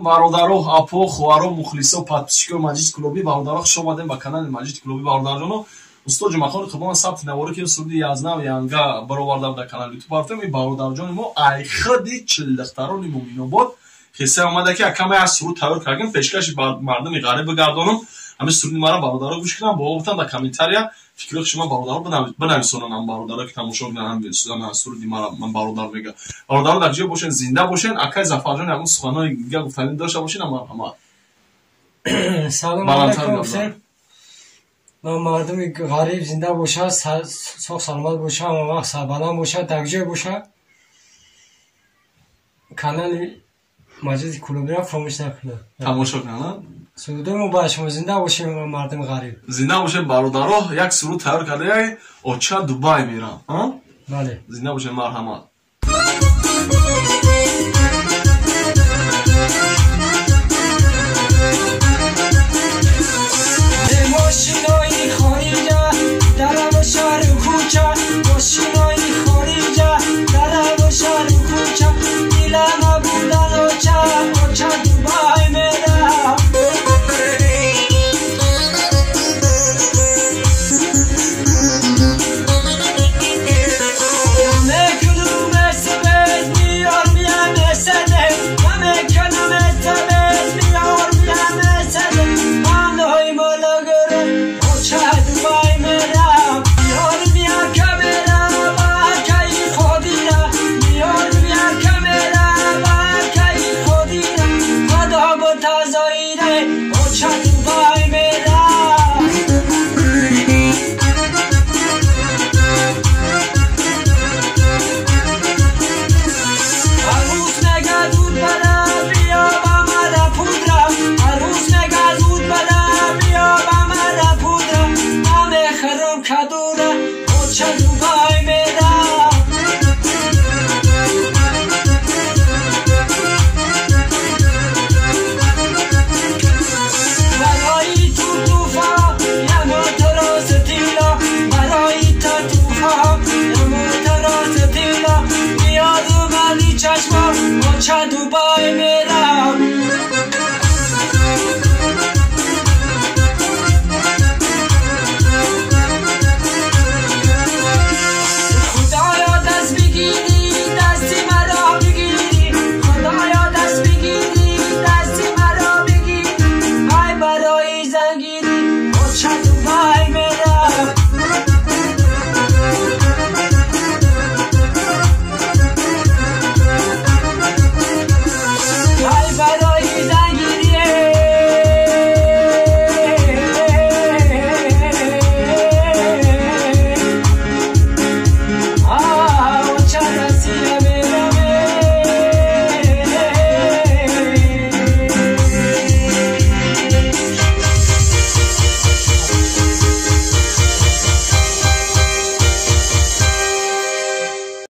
Бародаро, апо, хоҳаро, мухлисо, подписчикои Маҷид Клуби, бародаро, хуш омадем ба канали Маҷид Клуби. Бародарҷоно, устод Ҷумъахон Қурбон сабти наворӣ ки суруди язнав янга бароварда дар канали Ютуб рафтем. Ин бародарҷони мо айхиди чилдухтарони Муминобод хеса омада, ки акама як суруд тайёр кардем, пешкаши мардуми ғариб бигардонам. Ҳамин суруди мара бародаро гӯш кунам, бо гуфтам, дар комментария фикрҳои шумо, бародаро, бинависонам. Бародаро, ки тамошо кунанд суруди мара, ман бародар мега, бародаро, дар ҷое бошен, зинда бошен. Акай Зафарҷон, ягон суханои дига гуфтанӣ дошта бошен, марҳамат. Салом алайкум. Мардуми ғариб зинда бошад, соғ саломат бошад, ҳама вақт сарбаланд бошад, дар ҷое бошад. Канали Маҷиди Клубиро фаромӯш накунад. Тамошо кунад. Сурудои мо ба шумо. Зинда бошем, мардуми ғариб. Зинда бошем, бародаро. Як суруд тайёр карда, оча Дубай мерам. Бале. Зинда бошем, марҳамат.